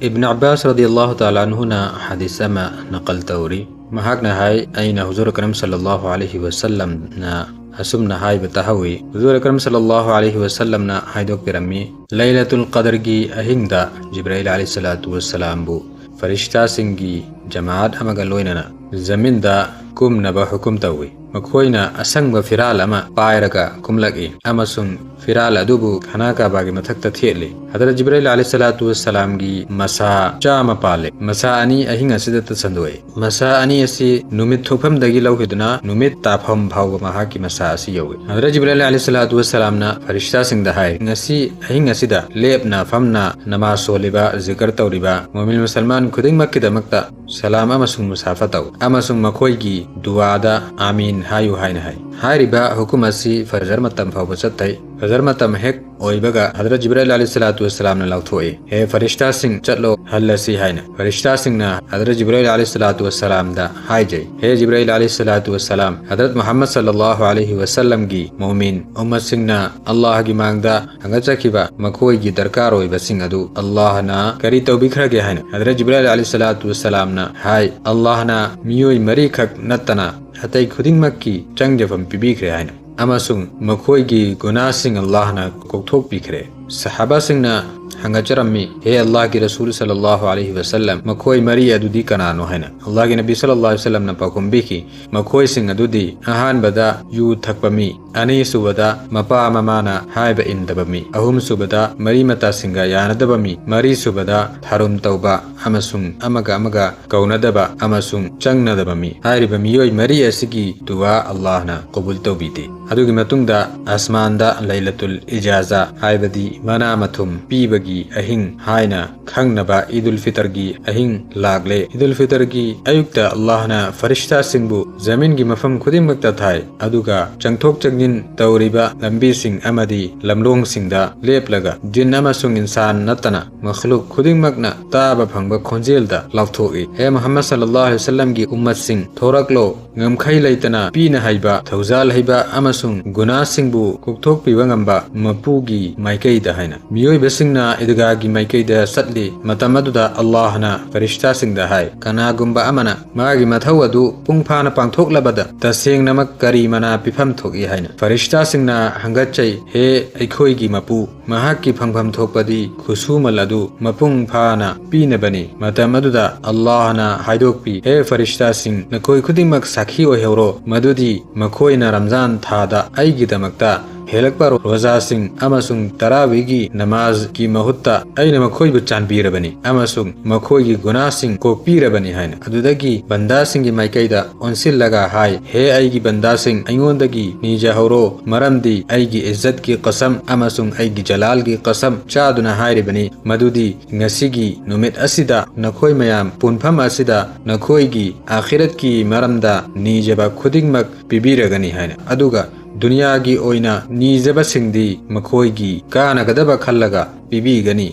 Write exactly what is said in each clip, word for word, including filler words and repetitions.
ꯏꯕ꯭ꯅ ꯑꯕꯥꯁ ꯔꯗꯤꯌꯜꯂꯥꯍꯨ ꯇꯥꯂꯥ ꯑꯟꯍꯨꯅ ꯍꯗꯤꯁ ꯑꯃ ꯅꯀꯜ ꯇꯧꯔꯤ꯫ ꯃꯍꯥꯛꯅ ꯍꯥꯏ, "ꯑꯩꯅ ꯍꯨꯖꯨꯔ ꯑꯀꯔꯝ ꯁꯜꯂꯜꯂꯥꯍꯨ ꯑꯂꯩꯍꯤ ꯋꯁꯜꯂꯝꯅ ꯑꯁꯨꯝꯅ ꯍꯥꯏꯕ ꯇꯥꯍꯧꯏ꯫" ꯍꯨꯖꯨꯔ ꯑꯀꯔꯝ ꯁꯜꯂꯜꯂꯥꯍꯨ ꯑꯂꯩꯍꯤ ꯋꯁꯜꯂꯝꯅ ꯍꯥꯏꯗꯣꯛꯄꯤꯔꯝꯃꯤ, ꯂꯩꯂꯇꯨꯜ ꯀꯗꯔꯒꯤ ꯑꯍꯤꯡꯗ ꯖꯤꯕ꯭ꯔꯥꯏꯜ ꯑꯂꯩꯍꯤꯁꯁꯂꯥꯇꯨ ꯋꯁꯁꯂꯥꯝꯕꯨ ꯐꯔꯤꯁꯇꯥꯁꯤꯡꯒꯤ ꯖꯃꯥꯑꯠ ꯑꯃꯒ ꯂꯣꯏꯅꯅ ꯖꯃꯤꯟꯗ ꯀꯨꯝꯅꯕ ꯍꯨꯀꯨꯝ ꯇꯧꯏ꯫ ꯃꯈꯣꯏꯅ ꯑꯁꯪꯕ ꯐꯤꯔꯥꯜ ꯑꯃ ꯄꯥꯏꯔꯒ ꯀꯨꯝꯂꯛꯏ ꯑꯃꯁꯨꯡ ꯐꯤꯔꯥꯜ ꯑꯗꯨꯕꯨ ꯈꯥꯅꯥ ꯀꯥꯕꯥꯒꯤ ꯃꯊꯛꯇ ꯊꯦꯠꯂꯤ꯫ ꯍꯗꯔꯠ ꯖꯤꯕ꯭ꯔꯥꯏꯜ ꯑꯂꯩꯍꯤꯁꯁꯂꯥꯇꯨ ꯋꯁꯁꯂꯥꯝꯒꯤ ꯃꯁꯥ ꯆꯥꯝꯃ ꯄꯥꯜꯂꯤ꯫ ꯃꯁꯥ ꯑꯅꯤ ꯑꯍꯤꯡ ꯑꯁꯤꯗꯇ ꯁꯟꯗꯣꯛꯏ꯫ ꯃꯁꯥ ꯑꯅꯤ ꯑꯁꯤ ꯅꯨꯃꯤꯠ ꯊꯣꯛꯐꯝꯗꯒꯤ ꯂꯧꯈꯤꯗꯨꯅ ꯅꯨꯃꯤꯠ ꯇꯥꯐꯝ ꯐꯥꯎꯕ ꯃꯍꯥꯛꯀꯤ ꯃꯁꯥ ꯑꯁꯤ ꯌꯧꯏ꯫ ꯍꯗꯔꯠ ꯖꯤꯕ꯭ꯔꯥꯏꯜ ꯑꯂꯩꯍꯤꯁꯁꯂꯥꯇꯨ ꯋꯁꯁꯂꯥꯝꯅ ꯐꯔꯤꯁꯇꯥꯁꯤꯡꯗ ꯍꯥꯏ, "ꯉꯁꯤ ꯑꯍꯤꯡ ꯑꯁꯤꯗ ꯂꯦꯞꯅ ꯐꯝꯅ ꯅꯃꯥꯖ ꯁꯣꯜꯂꯤꯕ, ꯖꯤꯀꯔ ꯇꯧꯔꯤꯕ ꯃꯣꯃꯤꯟ ꯃꯨꯁꯜꯃꯥꯟ ꯈꯨꯗꯤꯡꯃꯛꯀꯤꯗꯃꯛꯇ ꯁꯂꯥꯝ ꯑꯃꯁꯨꯡ ꯃꯨꯁꯥꯐꯥ ꯇꯧ, ꯑꯃꯁꯨꯡ ꯃꯈꯣꯏꯒꯤ ꯗꯨꯋꯥꯗ ꯑꯥꯃꯤꯟ ꯍꯥꯏꯌꯨ" ꯍꯥꯏꯅ ꯍꯥꯏ꯫ ꯍꯥꯏꯔꯤꯕ ꯍꯨꯀꯨꯝ ꯑꯁꯤ ꯐꯖꯔ ꯃꯇꯝ ꯐꯥꯎꯕ ꯆꯠꯊꯩ꯫ ꯐꯖꯔ ꯃꯇꯝ ꯍꯦꯛ ꯑꯣꯏꯕꯒ ꯍꯗꯔꯠ ꯖꯤꯕ꯭ꯔꯥꯏꯜ ꯑꯂꯩꯍꯤꯁꯁꯂꯥꯇꯨ ꯋꯁꯁꯂꯥꯝꯅ ꯂꯥꯎꯊꯣꯛꯏ, "ꯍꯦ ꯐꯔꯤꯁꯇꯥꯁꯤꯡ, ꯆꯠꯂꯣ, ꯍꯜꯂꯁꯤ" ꯍꯥꯏꯅ꯫ ꯐꯔꯤꯁꯇꯥꯁꯤꯡꯅ ꯍꯗꯔꯠ ꯖꯤꯕ꯭ꯔꯥꯏꯜ ꯑꯂꯩꯍꯤꯁꯁꯂꯥꯇꯨ ꯋꯁꯁꯂꯥꯝꯗ ꯍꯥꯏꯖꯩ, "ꯍꯦ ꯖꯤꯕ꯭ꯔꯥꯏꯜ ꯑꯂꯩꯍꯤꯁꯁꯂꯥꯇꯨ ꯋꯁꯁꯂꯥꯝ, ꯍꯗꯔꯠ ꯃꯨꯍꯝꯃꯗ ꯁꯜꯂꯜꯂꯥꯍꯨ ꯑꯂꯩꯍꯤ ꯋꯁꯜꯂꯝꯒꯤ ꯃꯣꯃꯤꯟ ꯎꯝꯃꯠꯁꯤꯡꯅ ꯑꯜꯂꯥꯍꯒꯤ ꯃꯥꯡꯗ ꯍꯪꯒꯠꯆꯈꯤꯕ ꯃꯈꯣꯏꯒꯤ ꯗꯔꯀꯥꯔ ꯑꯣꯏꯕꯁꯤꯡ ꯑꯗꯨ ꯑꯜꯂꯥꯍꯅ ꯀꯔꯤ ꯇꯧꯕꯤꯈ꯭ꯔꯒꯦ?" ꯍꯥꯏꯅ꯫ ꯍꯗꯔꯠ ꯖꯤꯕ꯭ꯔꯥꯏꯜ ꯑꯂꯩꯍꯤꯁꯁꯂꯥꯇꯨ ꯋꯁꯁꯂꯥꯝꯅ ꯍꯥꯏ, "ꯑꯜꯂꯥꯍꯅ ꯃꯤꯑꯣꯏ ꯃꯔꯤꯈꯛ ꯅꯠꯇꯅ ꯑꯇꯩ ꯈꯨꯗꯤꯡꯃꯛꯀꯤ ꯆꯪꯖꯐꯝ ꯄꯤꯕꯤꯈ꯭ꯔꯦ" ꯍꯥꯏꯅ, ꯑꯃꯁꯨꯡ ꯃꯈꯣꯏꯒꯤ ꯒꯨꯅꯥꯁꯤꯡ ꯑꯜꯂꯥꯍꯅ ꯀꯣꯛꯊꯣꯛꯄꯤꯈ꯭ꯔꯦ꯫ ꯁꯍꯥꯕꯥꯁꯤꯡꯅ ꯍꯪꯒꯠꯆꯔꯝꯃꯤ, "ꯍꯦ ꯑꯜꯂꯥꯍꯒꯤ ꯔꯁꯨꯜ ꯁꯜꯂꯜꯂꯥꯍꯨ ꯑꯂꯩꯍꯤ ꯋꯁꯜꯂꯝ, ꯃꯈꯣꯏ ꯃꯔꯤ ꯑꯗꯨꯗꯤ ꯀꯅꯥꯅꯣ?" ꯍꯥꯏꯅ꯫ ꯑꯜꯂꯥꯍꯒꯤ ꯅꯕꯤ ꯁꯜꯂꯜꯂꯥꯍꯨ ꯑꯂꯩꯍꯤ ꯋꯁꯜꯂꯝꯅ ꯄꯥꯎꯈꯨꯝ ꯄꯤꯈꯤ, "ꯃꯈꯣꯏꯁꯤꯡ ꯑꯗꯨꯗꯤ ꯑꯍꯥꯟꯕꯗ ꯌꯨ ꯊꯛꯄ ꯃꯤ, ꯑꯅꯤꯁꯨꯕꯗ ꯃꯄꯥ ꯃꯃꯥꯅ ꯍꯥꯏꯕ ꯏꯟꯗꯕ ꯃꯤ, ꯑꯍꯨꯝꯁꯨꯕꯗ ꯃꯔꯤ ꯃꯇꯥꯁꯤꯡꯒ ꯌꯥꯅꯗꯕ ꯃꯤ, ꯃꯔꯤꯁꯨꯕꯗ ꯊꯥꯔꯨꯝ ꯇꯧꯕ ꯑꯃꯁꯨꯡ ꯑꯃꯒ ꯑꯃꯒ ꯀꯧꯅꯗꯕ ꯑꯃꯁꯨꯡ ꯆꯪꯅꯗꯕ ꯃꯤ꯫ ꯍꯥꯏꯔꯤꯕ ꯃꯤꯑꯣꯏ ꯃꯔꯤ ꯑꯁꯤꯒꯤ ꯗꯨꯋꯥ ꯑꯜꯂꯥꯍꯅ ꯀꯕꯨꯜ ꯇꯧꯕꯤꯗꯦ꯫" ꯑꯗꯨꯒꯤ ꯃꯇꯨꯡꯗ ꯑꯁꯃꯥꯟꯗ ꯂꯩꯂꯇꯨꯜ ꯏꯖꯥꯖꯥ, ꯍꯥꯏꯕꯗꯤ ꯃꯅꯥ ꯃꯊꯨꯝ ꯄꯤꯕꯒꯤ ꯑꯍꯤꯡ ꯍꯥꯏꯅ ꯈꯪꯅꯕ ꯏꯗꯨꯜ ꯐꯤꯇꯔꯒꯤ ꯑꯍꯤꯡ ꯂꯥꯛꯂꯦ꯫ ꯏꯗꯨꯜ ꯐꯤꯇꯔꯒꯤ ꯑꯌꯨꯛꯇ ꯑꯜꯂꯥꯍꯅ ꯐꯔꯤꯁꯇꯥꯁꯤꯡꯕꯨ ꯖꯃꯤꯟꯒꯤ ꯃꯐꯝ ꯈꯨꯗꯤꯡꯃꯛꯇ ꯊꯥꯏ, ꯑꯗꯨꯒ ꯆꯪꯊꯣꯛ ꯆꯪꯁꯤꯟ ꯇꯧꯔꯤꯕ ꯂꯝꯕꯤꯁꯤꯡ ꯑꯃꯗꯤ ꯂꯝꯂꯣꯡꯁꯤꯡꯗ ꯂꯦꯞꯂꯒ ꯖꯤꯟ ꯑꯃꯁꯨꯡ ꯏꯟꯁꯥꯟ ꯅꯠꯇꯅ ꯃꯈꯂꯨꯛ ꯈꯨꯗꯤꯡꯃꯛꯅ ꯇꯥꯕ ꯐꯪꯕ ꯈꯣꯟꯖꯦꯜꯗ ꯂꯥꯎꯊꯣꯛꯏ, "ꯍꯦ ꯃꯨꯍꯝꯃꯗ ꯁꯜꯂꯜꯂꯥꯍꯨ ꯑꯂꯩꯍꯤ ꯋꯁꯜꯂꯝꯒꯤ ꯎꯝꯃꯠꯁꯤꯡ, ꯊꯣꯔꯛꯂꯣ, ꯉꯝꯈꯩ ꯂꯩꯇꯅ ꯄꯤꯅ ꯍꯩꯕ, ꯊꯧꯖꯥꯜ ꯍꯩꯕ ꯑꯃꯁꯨꯡ ꯑꯃꯁꯨꯡ ꯒꯨꯅꯥꯁꯤꯡꯕꯨ ꯀꯣꯛꯊꯣꯛꯄꯤꯕ ꯉꯝꯕ ꯃꯄꯨꯒꯤ ꯃꯥꯏꯀꯩꯗ ꯍꯥꯏꯅ꯫ ꯃꯤꯑꯣꯏꯕꯁꯤꯡꯅ ꯏꯗꯒꯥꯒꯤ ꯃꯥꯏꯀꯩꯗ ꯆꯠꯂꯤ꯫ ꯃꯇꯝ ꯑꯗꯨꯗ ꯑꯜꯂꯥꯍꯅ ꯐꯔꯤꯁꯇꯥꯁꯤꯡꯗ ꯍꯥꯏ, "ꯀꯅꯥꯒꯨꯝꯕ ꯑꯃꯅ ꯃꯥꯒꯤ ꯃꯊꯧ ꯑꯗꯨ ꯄꯨꯡ ꯐꯥꯅ ꯄꯥꯡꯊꯣꯛꯂꯕꯗ ꯇꯁꯦꯡꯅꯃꯛ ꯀꯔꯤ ꯃꯅꯥ ꯄꯤꯐꯝ ꯊꯣꯛꯏ?" ꯍꯥꯏꯅ꯫ ꯐꯔꯤꯁꯇꯥꯁꯤꯡꯅ ꯍꯪꯒꯠꯆꯩ, "ꯍꯦ ꯑꯩꯈꯣꯏꯒꯤ ꯃꯄꯨ, ꯃꯍꯥꯛꯀꯤ ꯐꯪꯐꯝ ꯊꯣꯛꯄꯗꯤ ꯈꯨꯠꯁꯨꯃꯜ ꯑꯗꯨ ꯃꯄꯨꯡ ꯐꯥꯅ ꯄꯤꯅꯕꯅꯤ꯫" ꯃꯇꯝ ꯑꯗꯨꯗ ꯑꯜꯂꯥꯍꯅ ꯍꯥꯏꯗꯣꯛꯄꯤ, "ꯍꯦ ꯐꯔꯤꯁꯇꯥꯁꯤꯡ, ꯅꯈꯣꯏ ꯈꯨꯗꯤꯡꯃꯛ ꯁꯥꯈꯤ ꯑꯣꯏꯍꯧꯔꯣ ꯃꯗꯨꯗꯤ ꯃꯈꯣꯏꯅ ꯔꯝꯖꯥꯟ ꯊꯥꯗ ꯑꯩꯒꯤꯗꯃꯛꯇ ꯍꯦꯜꯂꯛꯄ ꯔꯣꯖꯥꯁꯤꯡ ꯑꯃꯁꯨꯡ ꯇꯔꯥꯋꯤꯒꯤ ꯅꯃꯥꯖꯒꯤ ꯃꯍꯨꯠꯇ ꯑꯩꯅ ꯃꯈꯣꯏꯕꯨ ꯆꯥꯟꯕꯤꯔꯕꯅꯤ ꯑꯃꯁꯨꯡ ꯃꯈꯣꯏꯒꯤ ꯒꯨꯅꯥꯁꯤꯡ ꯀꯣꯛꯄꯤꯔꯕꯅꯤ" ꯍꯥꯏꯅ꯫ ꯑꯗꯨꯗꯒꯤ ꯕꯟꯗꯥꯁꯤꯡꯒꯤ ꯃꯥꯏꯀꯩꯗ ꯑꯣꯟꯁꯤꯜꯂꯒ ꯍꯥꯏ, "ꯍꯦ ꯑꯩꯒꯤ ꯕꯟꯗꯥꯁꯤꯡ, ꯑꯩꯉꯣꯟꯗꯒꯤ ꯅꯤꯖꯍꯧꯔꯣ, ꯃꯔꯝꯗꯤ ꯑꯩꯒꯤ ꯏꯖꯠꯀꯤ ꯀꯁꯝ ꯑꯃꯁꯨꯡ ꯑꯩꯒꯤ ꯖꯂꯥꯜꯒꯤ ꯀꯁꯝ ꯆꯥꯗꯨꯅ ꯍꯥꯏꯔꯤꯕꯅꯤ ꯃꯗꯨꯗꯤ ꯉꯁꯤꯒꯤ ꯅꯨꯃꯤꯠ ꯑꯁꯤꯗ ꯅꯈꯣꯏ ꯃꯌꯥꯝ ꯄꯨꯟꯐꯝ ꯑꯁꯤꯗ ꯅꯈꯣꯏꯒꯤ ꯑꯥꯈꯤꯔꯠꯀꯤ ꯃꯔꯝꯗ ꯅꯤꯖꯕ ꯈꯨꯗꯤꯡꯃꯛ ꯄꯤꯕꯤꯔꯒꯅꯤ" ꯍꯥꯏꯅ꯫ ꯑꯗꯨꯒ ꯗꯨꯅꯤꯌꯥꯒꯤ ꯑꯣꯏꯅ ꯅꯤꯖꯕꯁꯤꯡꯗꯤ ꯃꯈꯣꯏꯒꯤ ꯀꯥꯟꯅꯒꯗꯕ ꯈꯜꯂꯒ ꯄꯤꯕꯤꯒꯅꯤ꯫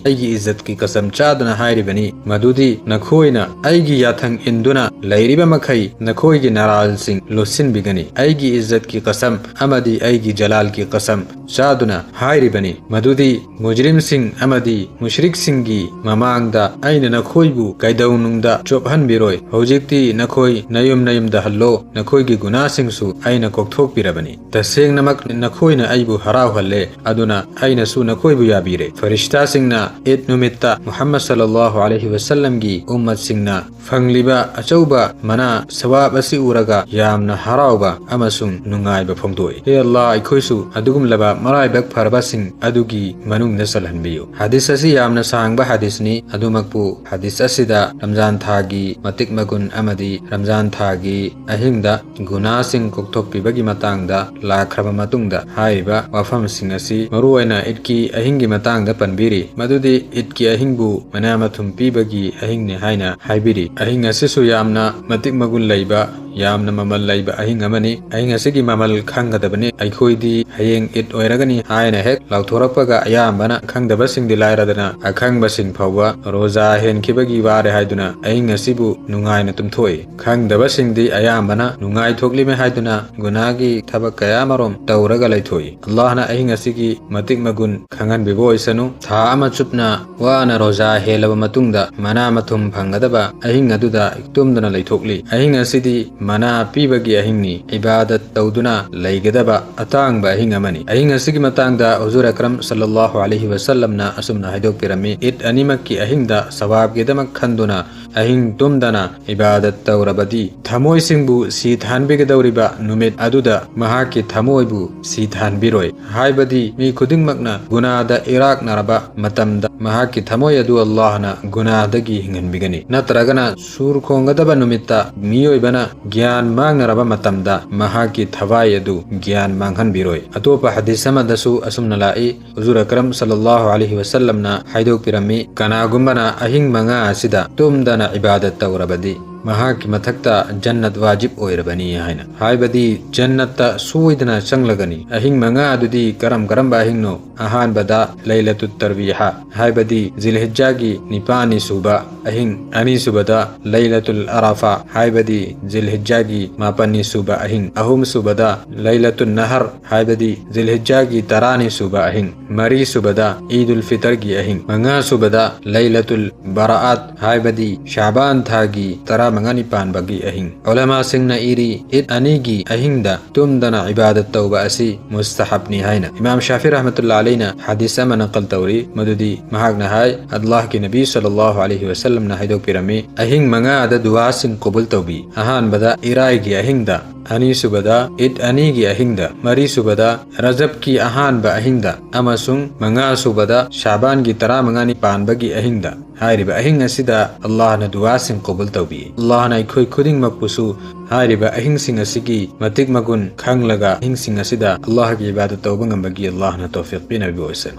ꯑꯩꯒꯤ ꯏꯖꯠꯀꯤ ꯀꯁꯝ ꯆꯥꯗꯨꯅ ꯍꯥꯏꯔꯤꯕꯅꯤ ꯃꯗꯨꯗꯤ ꯅꯈꯣꯏꯅ ꯑꯩꯒꯤ ꯌꯥꯊꯪ ꯏꯟꯗꯨꯅ ꯂꯩꯔꯤꯕ ꯃꯈꯩ ꯅꯈꯣꯏꯒꯤ ꯅꯔꯥꯜꯁꯤꯡ ꯂꯣꯠꯁꯤꯟꯕꯤꯒꯅꯤ꯫ ꯑꯩꯒꯤ ꯏꯖꯠꯀꯤ ꯀꯁꯝ ꯑꯃꯗꯤ ꯑꯩꯒꯤ ꯖꯂꯥꯜꯒꯤ ꯀꯁꯝ ꯆꯥꯗꯨꯅ ꯍꯥꯏꯔꯤꯕꯅꯤ ꯃꯗꯨꯗꯤ ꯃꯨꯖꯔꯤꯝꯁꯤꯡ ꯑꯃꯗꯤ ꯃꯨꯁ꯭ꯔꯤꯛꯁꯤꯡꯒꯤ ꯃꯃꯥꯡꯗ ꯑꯩꯅ ꯅꯈꯣꯏꯕꯨ ꯀꯩꯗꯧꯅꯨꯡꯗ ꯆꯣꯞꯍꯟꯕꯤꯔꯣꯏ꯫ ꯍꯧꯖꯤꯛꯇꯤ ꯅꯈꯣꯏ ꯅꯌꯨꯝ ꯅꯌꯨꯝꯗ ꯍꯜꯂꯣ, ꯅꯈꯣꯏꯒꯤ ꯒꯨꯅꯥꯁꯤꯡꯁꯨ ꯑꯩꯅ ꯀꯣꯛꯊꯣꯛꯄꯤꯔꯕꯅꯤ꯫ ꯇꯁꯦꯡꯅꯃꯛ ꯅꯈꯣꯏꯅ ꯑꯩꯕꯨ ꯍꯔꯥꯎꯍꯜꯂꯦ, ꯑꯗꯨꯅ ꯑꯩꯅꯁꯨ ꯅꯈꯣꯏꯕꯨ ꯌꯥꯕꯤꯔꯦ꯫ ꯐꯔꯤꯁꯇꯥꯁꯤꯡꯅ ꯏꯗ ꯅꯨꯃꯤꯠꯇ ꯃꯨꯍꯝꯃꯗ ꯁꯜꯂꯜꯂꯥꯍꯨ ꯑꯂꯩꯍꯤ ꯋꯁꯜꯂꯝꯒꯤ ꯎꯝꯃꯠꯁꯤꯡꯅ ꯐꯪꯂꯤꯕ ꯑꯆꯧꯕ ꯃꯅꯥ ꯁꯋꯥꯕ ꯑꯁꯤ ꯎꯔꯒ ꯌꯥꯝꯅ ꯍꯔꯥꯎꯕ ꯑꯃꯁꯨꯡ ꯅꯨꯡꯉꯥꯏꯕ ꯐꯣꯡꯗꯣꯛꯏ꯫ ꯍꯦ ꯑꯜꯂꯥꯍ, ꯑꯩꯈꯣꯏꯁꯨ ꯑꯗꯨꯒꯨꯝꯂꯕ ꯃꯔꯥꯏꯕꯛ ꯐꯔꯕꯁꯤꯡ ꯑꯗꯨꯒꯤ ꯃꯅꯨꯡꯗ ꯆꯜꯍꯟꯕꯤꯌꯨ꯫ ꯍꯗꯤꯁ ꯑꯁꯤ ꯌꯥꯝꯅ ꯁꯥꯡꯕ ꯍꯗꯤꯁꯅꯤ, ꯑꯗꯨꯃꯛꯄꯨ ꯍꯗꯤꯁ ꯑꯁꯤꯗ ꯔꯝꯖꯥꯟ ꯊꯥꯒꯤ ꯃꯇꯤꯛ ꯃꯒꯨꯟ ꯑꯃꯗꯤ ꯔꯝꯖꯥꯟ ꯊꯥꯒꯤ ꯑꯍꯤꯡꯗ ꯒꯨꯅꯥꯁꯤꯡ ꯀꯣꯛꯊꯣꯛꯄꯤꯕꯒꯤ ꯃꯇꯥꯡꯗ ꯂꯥꯛꯈ꯭ꯔꯕ ꯃꯇꯨꯡꯗ, ꯍꯥꯏꯔꯤꯕ ꯋꯥꯐꯝꯁꯤꯡ ꯑꯁꯤ ꯃꯔꯨꯑꯣꯏꯅ ꯏꯗꯀꯤ ꯑꯍꯤꯡꯒꯤ ꯃꯇꯥꯡꯗ ꯄꯟꯕꯤꯔꯤ, ꯃꯗꯨꯗꯤ ꯏꯗꯀꯤ ꯑꯍꯤꯡꯕꯨ ꯃꯅꯥ ꯃꯊꯨꯝ ꯄꯤꯕꯒꯤ ꯑꯍꯤꯡꯅꯤ ꯍꯥꯏꯅ ꯍꯥꯏꯕꯤꯔꯤ꯫ ꯑꯍꯤꯡ ꯑꯁꯤꯁꯨ ꯌꯥꯝꯅ ꯃꯇꯤꯛ ꯃꯒꯨꯟ ꯂꯩꯕ, ꯌꯥꯝꯅ ꯃꯃꯜ ꯂꯩꯕ ꯑꯍꯤꯡ ꯑꯃꯅꯤ꯫ ꯑꯍꯤꯡ ꯑꯁꯤꯒꯤ ꯃꯃꯜ ꯈꯪꯒꯗꯕꯅꯤ꯫ ꯑꯩꯈꯣꯏꯗꯤ ꯍꯌꯦꯡ ꯏꯗ ꯑꯣꯏꯔꯒꯅꯤ ꯍꯥꯏꯅ ꯍꯦꯛ ꯂꯥꯎꯊꯣꯔꯛꯄꯒ, ꯑꯌꯥꯝꯕꯅ ꯈꯪꯗꯕꯁꯤꯡꯗꯤ ꯂꯥꯏꯔꯗꯅ, ꯑꯈꯪꯕꯁꯤꯡ ꯐꯥꯎꯕ ꯔꯣꯖꯥ ꯍꯦꯟꯈꯤꯕꯒꯤ ꯋꯥꯔꯦ ꯍꯥꯏꯗꯨꯅ ꯑꯍꯤꯡ ꯑꯁꯤꯕꯨ ꯅꯨꯡꯉꯥꯏꯅ ꯇꯨꯝꯊꯣꯛꯏ꯫ ꯈꯪꯗꯕꯁꯤꯡꯗꯤ ꯑꯌꯥꯝꯕꯅ ꯅꯨꯡꯉꯥꯏꯊꯣꯛꯂꯤꯃꯦ ꯍꯥꯏꯗꯨꯅ ꯒꯨꯅꯥꯒꯤ ꯊꯕꯛ ꯀꯌꯥ ꯑꯃꯔꯣꯝ ꯇꯧꯔꯒ ꯂꯩꯊꯣꯛꯏ꯫ ꯑꯜꯂꯥꯍꯅ ꯑꯍꯤꯡ ꯑꯁꯤꯒꯤ ꯃꯇꯤꯛ ꯃꯒꯨꯟ ꯈꯪꯍꯟꯕꯤꯕ ꯑꯣꯏꯁꯅꯨ꯫ ꯊꯥ ꯑꯃ ꯆꯨꯞꯅ ꯋꯥꯅ ꯔꯣꯖꯥ ꯍꯦꯜꯂꯕ ꯃꯇꯨꯡꯗ ꯃꯅꯥ ꯃꯊꯨꯝ ꯐꯪꯒꯗꯕ ꯑꯍꯤꯡ ꯑꯗꯨꯗ ꯇꯨꯝꯗꯅ ꯂꯩꯊꯣꯛꯂꯤ꯫ ꯑꯍꯤꯡ ꯑꯁꯤꯗꯤ ꯃꯅꯥ ꯄꯤꯕꯒꯤ ꯑꯍꯤꯡꯅꯤ꯫ ꯏꯕꯥꯗꯠ ꯇꯧꯗꯨꯅ ꯂꯩꯒꯗꯕ ꯑꯇꯥꯡꯕ ꯑꯍꯤꯡ ꯑꯃꯅꯤ꯫ ꯑꯍꯤꯡ ꯑꯁꯤꯒꯤ ꯃꯇꯥꯡꯗ ꯍꯨꯖꯨꯔ ꯑꯀꯔꯝ ꯁꯜꯂꯜꯂꯥꯍꯨ ꯑꯂꯩꯍꯤ ꯋꯁꯜꯂꯝꯅ ꯑꯁꯨꯝꯅ ꯍꯥꯏꯗꯣꯛꯄꯤꯔꯝꯃꯤ, ꯏꯗ ꯑꯅꯤꯃꯛꯀꯤ ꯑꯍꯤꯡꯗ ꯁꯋꯥꯕꯒꯤꯗꯃꯛ ꯈꯟꯗꯨꯅ ꯑꯍꯤꯡ ꯇꯨꯝꯗꯅ ꯏꯕꯥꯗꯠ ꯇꯧꯔꯕꯗꯤ, ꯊꯃꯣꯏꯁꯤꯡꯕꯨ ꯁꯤꯊꯍꯟꯕꯤꯒꯗꯧꯔꯤꯕ ꯅꯨꯃꯤꯠ ꯑꯗꯨꯗ ꯃꯍꯥꯛꯀꯤ ꯊꯃꯣꯏꯕꯨ ꯁꯤꯊꯍꯟꯕꯤꯔꯣꯏ꯫ ꯍꯥꯏꯕꯗꯤ ꯃꯤ ꯈꯨꯗꯤꯡꯃꯛꯅ ꯒꯨꯅꯥꯗ ꯏꯔꯥꯛꯅꯔꯕ ꯃꯇꯝꯗ ꯃꯍꯥꯛꯀꯤ ꯊꯃꯣꯏ ꯑꯗꯨ ꯑꯜꯂꯥꯍꯅ ꯒꯨꯅꯥꯗꯒꯤ ꯍꯤꯡꯍꯟꯕꯤꯒꯅꯤ꯫ ꯅꯠꯇ꯭ꯔꯒꯅ ꯁꯨꯔ ꯈꯣꯡꯒꯗꯕ ꯅꯨꯃꯤꯠꯇ ꯃꯤꯑꯣꯏꯕꯅ ꯒ꯭ꯌꯥꯟ ꯃꯥꯡꯅꯔꯕ ꯃꯇꯝꯗ ꯃꯍꯥꯛꯀꯤ ꯊꯋꯥꯏ ꯑꯗꯨ ꯒ꯭ꯌꯥꯟ ꯃꯥꯡꯍꯟꯕꯤꯔꯣꯏ꯫ ꯑꯇꯣꯞꯄ ꯍꯗꯤꯁ ꯑꯃꯗꯁꯨ ꯑꯁꯨꯝꯅ ꯂꯥꯛꯏ, ꯍꯨꯖꯨꯔ ꯑꯀꯔꯝ ꯁꯜꯂꯜꯂꯥꯍꯨ ꯑꯂꯩꯍꯤ ꯋꯁꯜꯂꯝꯅ ꯍꯥꯏꯗꯣꯛꯄꯤꯔꯝꯃꯤ, ꯀꯅꯥꯒꯨꯝꯕꯅ ꯑꯍꯤꯡ ꯃꯉꯥ ꯑꯁꯤꯗ ꯇꯨꯝꯗꯅ ꯏꯕꯥꯗꯠ ꯇꯧꯔꯕꯗꯤ ꯃꯍꯥꯛꯀꯤ ꯃꯊꯛꯇ ꯖꯟꯅꯠ ꯋꯥꯖꯤꯕ ꯑꯣꯏꯔꯕꯅꯤ ꯍꯥꯏꯅ꯫ ꯍꯥꯏꯕꯗꯤ ꯖꯟꯅꯠꯇ ꯁꯣꯏꯗꯅ ꯆꯪꯂꯒꯅꯤ꯫ ꯑꯍꯤꯡ ꯃꯉꯥ ꯑꯗꯨꯗꯤ ꯀꯔꯝ ꯀꯔꯝꯕ ꯑꯍꯤꯡꯅꯣ? ꯑꯍꯥꯟꯕꯗ ꯂꯩꯂꯇꯨꯠ ꯇꯔꯋꯤꯍꯥ, ꯍꯥꯏꯕꯗꯤ ꯖꯤꯜꯍꯤꯖꯥꯒꯤ ꯅꯤꯄꯥꯟꯅꯤ ꯁꯨꯕ ꯑꯍꯤꯡ, ꯑꯅꯤꯁꯨꯕꯗ ꯂꯩꯂꯇꯨꯜ ꯑꯔꯥꯐꯥ, ꯍꯥꯏꯕꯗꯤ ꯖꯤꯜꯍꯤꯖꯥꯒꯤ ꯃꯥꯄꯟꯅꯤ ꯁꯨꯕ ꯑꯍꯤꯡ, ꯑꯍꯨꯝꯁꯨꯕꯗ ꯂꯩꯂꯇꯨꯜ ꯅꯍꯔ, ꯍꯥꯏꯕꯗꯤ ꯖꯤꯜꯍꯤꯖꯥꯒꯤ ꯇꯔꯥꯅꯤ ꯁꯨꯕ ꯑꯍꯤꯡ, ꯃꯔꯤꯁꯨꯕꯗ ꯏꯗꯨꯜ ꯐꯤꯇꯔꯒꯤ ꯑꯍꯤꯡ, ꯃꯉꯥꯁꯨꯕꯗ ꯂꯩꯂꯇꯨꯜ ꯕꯔꯥꯑꯠ, ꯍꯥꯏꯕꯗꯤ ꯁꯥꯕꯥꯟ ꯊꯥꯒꯤ ꯇꯔꯥꯃꯉꯥꯅꯤ ꯄꯥꯟꯕꯒꯤ ꯑꯍꯤꯡ꯫ ꯎꯂꯃꯥꯁꯤꯡꯅ ꯏꯔꯤ, ꯏꯗ ꯑꯅꯤꯒꯤ ꯑꯍꯤꯡꯗ ꯇꯨꯝꯗꯅ ꯏꯕꯥꯗꯠ ꯇꯧꯕ ꯑꯁꯤ ꯃꯨꯁꯇꯍꯕꯅꯤ ꯍꯥꯏꯅ꯫ ꯏꯃꯥꯝ ꯁꯥꯐꯤ ꯔꯍꯃꯇꯨꯜꯂꯥ ꯑꯂꯩꯅ ꯍꯗꯤꯁ ꯑꯃ ꯅꯀꯜ ꯇꯧꯔꯤ, ꯃꯗꯨꯗꯤ ꯃꯍꯥꯛꯅ ꯍꯥꯏ, ꯑꯜꯂꯥꯍꯒꯤ ꯅꯕꯤ ꯁꯜꯂꯜꯂꯥꯍꯨ ꯑꯂꯩꯍꯤ ꯋꯁꯜꯂꯝꯅ ꯍꯥꯏꯗꯣꯛꯄꯤꯔꯝꯃꯤ, ꯑꯍꯤꯡ ꯃꯉꯥꯗ ꯗꯨꯋꯥꯁꯤꯡ ꯀꯕꯨꯜ ꯇꯧꯕꯤ꯫ ꯑꯍꯥꯟꯕꯗ ꯏꯔꯥꯏꯒꯤ ꯑꯍꯤꯡꯗ, ꯑꯅꯤꯁꯨꯕꯗ ꯏꯗ ꯑꯅꯤꯒꯤ ꯑꯍꯤꯡꯗ, ꯃꯔꯤꯁꯨꯕꯗ ꯔꯖꯕꯀꯤ ꯑꯍꯥꯟꯕ ꯑꯍꯤꯡꯗ, ꯑꯃꯁꯨꯡ ꯃꯉꯥꯁꯨꯕꯗ ꯁꯥꯕꯥꯟꯒꯤ ꯇꯔꯥꯃꯉꯥꯅꯤ ꯄꯥꯟꯕꯒꯤ ꯑꯍꯤꯡꯗ꯫ ꯍꯥꯏꯔꯤꯕ ꯑꯍꯤꯡ ꯑꯁꯤꯗ ꯑꯜꯂꯥꯍꯅ ꯗꯨꯋꯥꯁꯤꯡ ꯀꯕꯨꯜ ꯇꯧꯕꯤ꯫ ꯑꯜꯂꯥꯍꯅ ꯑꯩꯈꯣꯏ ꯈꯨꯗꯤꯡꯃꯛꯄꯨꯁꯨ ꯍꯥꯏꯔꯤꯕ ꯑꯍꯤꯡꯁꯤꯡ ꯑꯁꯤꯒꯤ ꯃꯇꯤꯛ ꯃꯒꯨꯟ ꯈꯪꯂꯒ ꯑꯍꯤꯡꯁꯤꯡ ꯑꯁꯤꯗ ꯑꯜꯂꯥꯍꯒꯤ ꯏꯕꯥꯗꯠ ꯇꯧꯕ ꯉꯝꯕꯒꯤ ꯑꯜꯂꯥꯍꯅ ꯇꯧꯐꯤꯛ ꯄꯤꯅꯕꯤꯕ ꯑꯣꯏꯁꯅꯨ꯫